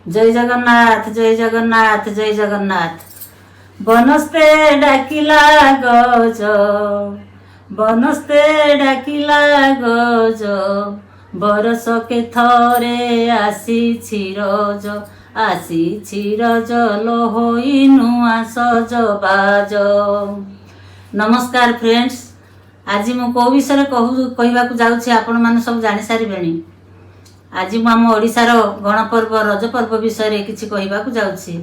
ଜୟ ଜଗନ୍ନାଥ, ଜୟ ଜଗନ୍ନାଥ, ଜୟ ଜଗନ୍ନାଥ। ବନସ୍ତେ ଡାକିଲା ଗଜ, ବନସ୍ତେ ଡାକିଲା ଗଜ, ବରଷକେ ଥରେ ଆସିଛି ରଜ, ଆସିଛି ରଜ ଲୋ ହୋଇ ନୂଆ ସଜବାଜ। ନମସ୍କାର ଫ୍ରେଣ୍ଡସ୍, ଆଜି ମୁଁ କୋଉ ବିଷୟରେ କହିବାକୁ ଯାଉଛି, ଆପଣମାନେ ସବୁ ଜାଣିସାରିବେଣି। ଆଜି ମୁଁ ଆମ ଓଡ଼ିଶାର ଗଣପର୍ବ ରଜ ପର୍ବ ବିଷୟରେ କିଛି କହିବାକୁ ଯାଉଛି।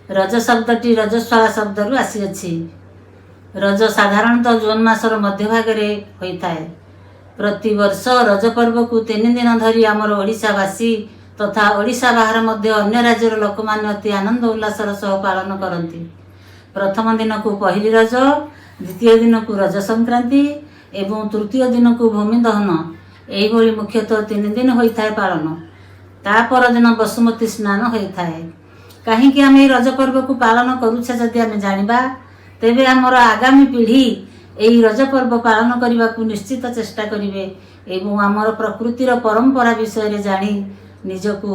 ରଜ ଶବ୍ଦଟି ରଜସ୍ୱାଳା ଶବ୍ଦରୁ ଆସିଅଛି। ରଜ ସାଧାରଣତଃ ଜୁନ୍ ମାସର ମଧ୍ୟଭାଗରେ ହୋଇଥାଏ। ପ୍ରତିବର୍ଷ ରଜ ପର୍ବକୁ 3 ଦିନ ଧରି ଆମର ଓଡ଼ିଶାବାସୀ ତଥା ଓଡ଼ିଶା ବାହାର ମଧ୍ୟ ଅନ୍ୟ ରାଜ୍ୟର ଲୋକମାନେ ଅତି ଆନନ୍ଦ ଉଲ୍ଲାସର ସହ ପାଳନ କରନ୍ତି। ପ୍ରଥମ ଦିନକୁ ପହିଲି ରଜ, ଦ୍ୱିତୀୟ ଦିନକୁ ରଜ ସଂକ୍ରାନ୍ତି ଏବଂ ତୃତୀୟ ଦିନକୁ ଭୂମି ଦହନ, ଏହିଭଳି ମୁଖ୍ୟତଃ 3 ଦିନ ହୋଇଥାଏ ପାଳନ। ତା ପରଦିନ ବସୁମତୀ ସ୍ନାନ ହୋଇଥାଏ। କାହିଁକି ଆମେ ଏହି ରଜ ପର୍ବକୁ ପାଳନ କରୁଛେ ଯଦି ଆମେ ଜାଣିବା, ତେବେ ଆମର ଆଗାମୀ ପିଢ଼ି ଏହି ରଜ ପର୍ବ ପାଳନ କରିବାକୁ ନିଶ୍ଚିତ ଚେଷ୍ଟା କରିବେ ଏବଂ ଆମର ପ୍ରକୃତିର ପରମ୍ପରା ବିଷୟରେ ଜାଣି ନିଜକୁ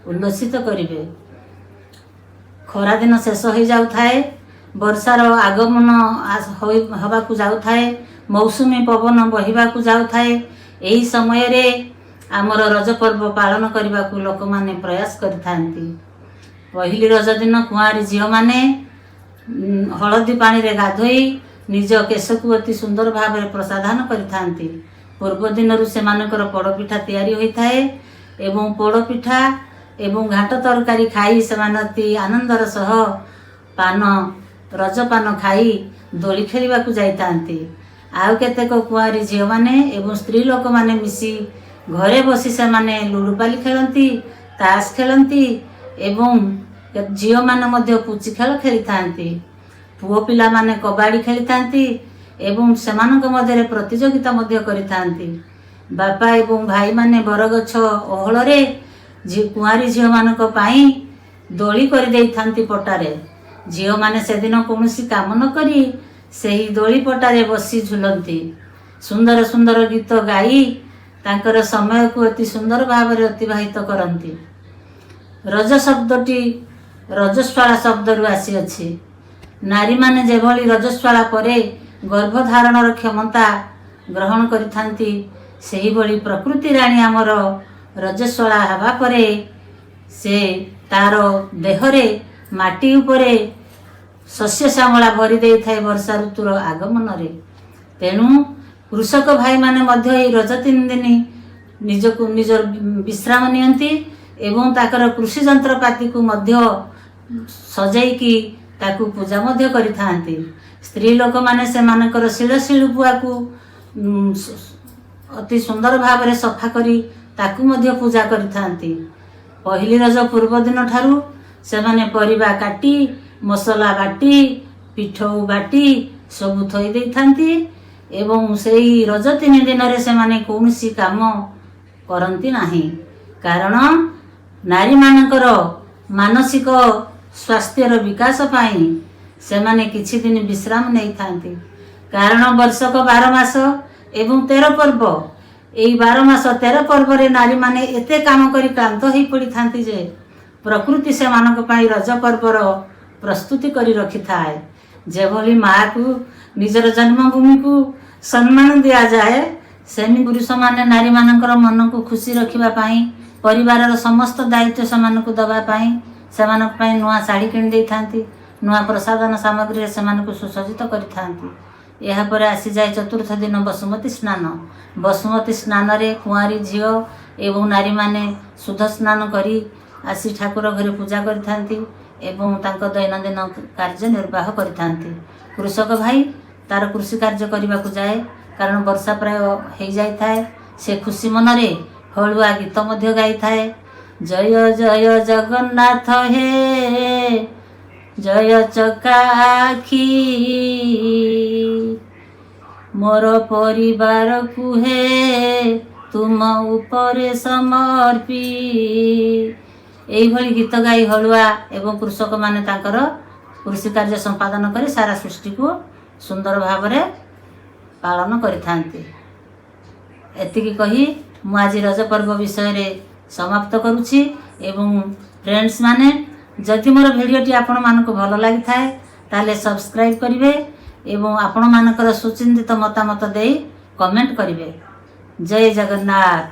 ଉଲ୍ଲସିତ କରିବେ। ଖରାଦିନ ଶେଷ ହୋଇଯାଉଥାଏ, ବର୍ଷାର ଆଗମନ ହେବାକୁ ଯାଉଥାଏ, ମୌସୁମୀ ପବନ ବହିବାକୁ ଯାଉଥାଏ। ଏହି ସମୟରେ ଆମର ରଜ ପର୍ବ ପାଳନ କରିବାକୁ ଲୋକମାନେ ପ୍ରୟାସ କରିଥାନ୍ତି। ପହିଲି ରଜ ଦିନ କୁଆଁରୀ ଝିଅମାନେ ହଳଦୀ ପାଣିରେ ଗାଧୋଇ ନିଜ କେଶକୁ ଅତି ସୁନ୍ଦର ଭାବରେ ପ୍ରସାଧନ କରିଥାନ୍ତି। ପୂର୍ବ ଦିନରୁ ସେମାନଙ୍କର ପୋଡ଼ପିଠା ତିଆରି ହୋଇଥାଏ ଏବଂ ପୋଡ଼ପିଠା ଏବଂ ଘାଣ୍ଟ ତରକାରୀ ଖାଇ ସେମାନେ ଅତି ଆନନ୍ଦର ସହ ପାନ, ରଜ ପାନ ଖାଇ ଦୋଳି ଖେଳିବାକୁ ଯାଇଥାନ୍ତି। ଆଉ କେତେକ କୁଆଁରୀ ଝିଅମାନେ ଏବଂ ସ୍ତ୍ରୀ ଲୋକମାନେ ମିଶି ଘରେ ବସି ସେମାନେ ଲୁଡ଼ୁପାଲି ଖେଳନ୍ତି, ତାସ ଖେଳନ୍ତି ଏବଂ ଝିଅମାନେ ମଧ୍ୟ ପୁଚି ଖେଳ ଖେଳିଥାନ୍ତି। ପୁଅ ପିଲାମାନେ କବାଡ଼ି ଖେଳିଥାନ୍ତି ଏବଂ ସେମାନଙ୍କ ମଧ୍ୟରେ ପ୍ରତିଯୋଗିତା ମଧ୍ୟ କରିଥାନ୍ତି। ବାପା ଏବଂ ଭାଇମାନେ ବରଗଛ ଓହଳରେ କୁଆଁରୀ ଝିଅମାନଙ୍କ ପାଇଁ ଦୋଳି କରିଦେଇଥାନ୍ତି ପଟାରେ। ଝିଅମାନେ ସେଦିନ କୌଣସି କାମ ନ କରି ସେହି ଦୋଳି ପଟାରେ ବସି ଝୁଲନ୍ତି। ସୁନ୍ଦର ସୁନ୍ଦର ଗୀତ ଗାଇ ତାଙ୍କର ସମୟକୁ ଅତି ସୁନ୍ଦର ଭାବରେ ଅତିବାହିତ କରନ୍ତି। ରଜ ଶବ୍ଦଟି ରଜସ୍ୱାଳା ଶବ୍ଦରୁ ଆସିଅଛି। ନାରୀମାନେ ଯେଭଳି ରଜସ୍ୱାଳା ପରେ ଗର୍ଭଧାରଣର କ୍ଷମତା ଗ୍ରହଣ କରିଥାନ୍ତି, ସେହିଭଳି ପ୍ରକୃତି ରାଣୀ ଆମର ରଜସ୍ୱାଳା ହେବା ପରେ ସେ ତାର ଦେହରେ ମାଟି ଉପରେ ଶସ୍ୟ ଶ୍ୟାମଳା ଭରି ଦେଇଥାଏ ବର୍ଷା ଋତୁର ଆଗମନରେ। ତେଣୁ କୃଷକ ଭାଇମାନେ ମଧ୍ୟ ଏହି ରଜ 3 ଦିନ ନିଜକୁ ନିଜର ବିଶ୍ରାମ ନିଅନ୍ତି ଏବଂ ତାଙ୍କର କୃଷି ଯନ୍ତ୍ରପାତିକୁ ମଧ୍ୟ ସଜେଇକି ତାକୁ ପୂଜା ମଧ୍ୟ କରିଥାନ୍ତି। ସ୍ତ୍ରୀ ଲୋକମାନେ ସେମାନଙ୍କର ଶିଳ ଶିଳୁପୁଆକୁ ଅତି ସୁନ୍ଦର ଭାବରେ ସଫା କରି ତାକୁ ମଧ୍ୟ ପୂଜା କରିଥାନ୍ତି। ପହିଲି ରଜ ପୂର୍ବ ଦିନ ଠାରୁ ସେମାନେ ପରିବା କାଟି, ମସଲା ବାଟି, ପିଠଉ ବାଟି ସବୁ ଥୋଇ ଦେଇଥାନ୍ତି ଏବଂ ସେଇ ରଜ 3 ଦିନରେ ସେମାନେ କୌଣସି କାମ କରନ୍ତି ନାହିଁ, କାରଣ ନାରୀମାନଙ୍କର ମାନସିକ ସ୍ୱାସ୍ଥ୍ୟର ବିକାଶ ପାଇଁ ସେମାନେ କିଛି ଦିନ ବିଶ୍ରାମ ନେଇଥାନ୍ତି। କାରଣ ବର୍ଷକ 12 ମାସ ଏବଂ 13 ପର୍ବ। ଏଇ 12 ମାସ 13 ପର୍ବରେ ନାରୀମାନେ ଏତେ କାମ କରି କ୍ଳାନ୍ତ ହୋଇ ପଡ଼ିଥାନ୍ତି ଯେ ପ୍ରକୃତି ସେମାନଙ୍କ ପାଇଁ ରଜ ପର୍ବର ପ୍ରସ୍ତୁତି କରି ରଖିଥାଏ। ଯେଭଳି ମାଆକୁ, ନିଜର ଜନ୍ମଭୂମିକୁ ସମ୍ମାନ ଦିଆଯାଏ, ସେମିତି ପୁରୁଷମାନେ ନାରୀମାନଙ୍କର ମନକୁ ଖୁସି ରଖିବା ପାଇଁ, ପରିବାରର ସମସ୍ତ ଦାୟିତ୍ୱ ସେମାନଙ୍କୁ ଦେବା ପାଇଁ ସେମାନଙ୍କ ପାଇଁ ନୂଆ ଶାଢ଼ୀ କିଣି ଦେଇଥାନ୍ତି, ନୂଆ ପ୍ରସାଧନ ସାମଗ୍ରୀରେ ସେମାନଙ୍କୁ ସୁସଜ୍ଜିତ କରିଥାନ୍ତି। ଏହାପରେ ଆସିଯାଏ ଚତୁର୍ଥ ଦିନ ବସୁମତୀ ସ୍ନାନ। ବସୁମତୀ ସ୍ନାନରେ କୁଆଁରୀ ଝିଅ ଏବଂ ନାରୀମାନେ ଶୁଦ୍ଧ ସ୍ନାନ କରି ଆସି ଠାକୁର ଘରେ ପୂଜା କରିଥାନ୍ତି ଏବଂ ତାଙ୍କ ଦୈନନ୍ଦିନ କାର୍ଯ୍ୟ ନିର୍ବାହ କରିଥାନ୍ତି। କୃଷକ ଭାଇ ତାର କୃଷି କାର୍ଯ୍ୟ କରିବାକୁ ଯାଏ, କାରଣ ବର୍ଷା ପ୍ରାୟ ହେଇଯାଇଥାଏ। ସେ ଖୁସି ମନରେ ହଳୁଆ ଗୀତ ମଧ୍ୟ ଗାଇଥାଏ। ଜୟ ଜୟ ଜଗନ୍ନାଥ ହେ, ଜୟ ଚକାଆଖି, ମୋର ପରିବାରକୁ ହେ ତୁମ ଉପରେ ସମର୍ପି। ଏଇଭଳି ଗୀତ ଗାଇ ହଳୁଆ ଏବଂ କୃଷକମାନେ ତାଙ୍କର କୃଷି କାର୍ଯ୍ୟ ସମ୍ପାଦନ କରି ସାରା ସୃଷ୍ଟିକୁ ସୁନ୍ଦର ଭାବରେ ପାଳନ କରିଥାନ୍ତି। ଏତିକି କହି ମୁଁ ଆଜି ରଜ ପର୍ବ ବିଷୟରେ ସମାପ୍ତ କରୁଛି। ଏବଂ ଫ୍ରେଣ୍ଡସ୍ ମାନେ, ଯଦି ମୋର ଭିଡ଼ିଓଟି ଆପଣମାନଙ୍କୁ ଭଲ ଲାଗିଥାଏ, ତାହେଲେ ସବସ୍କ୍ରାଇବ୍ କରିବେ ଏବଂ ଆପଣମାନଙ୍କର ସୁଚିନ୍ତିତ ମତାମତ ଦେଇ କମେଣ୍ଟ କରିବେ। ଜୟ ଜଗନ୍ନାଥ।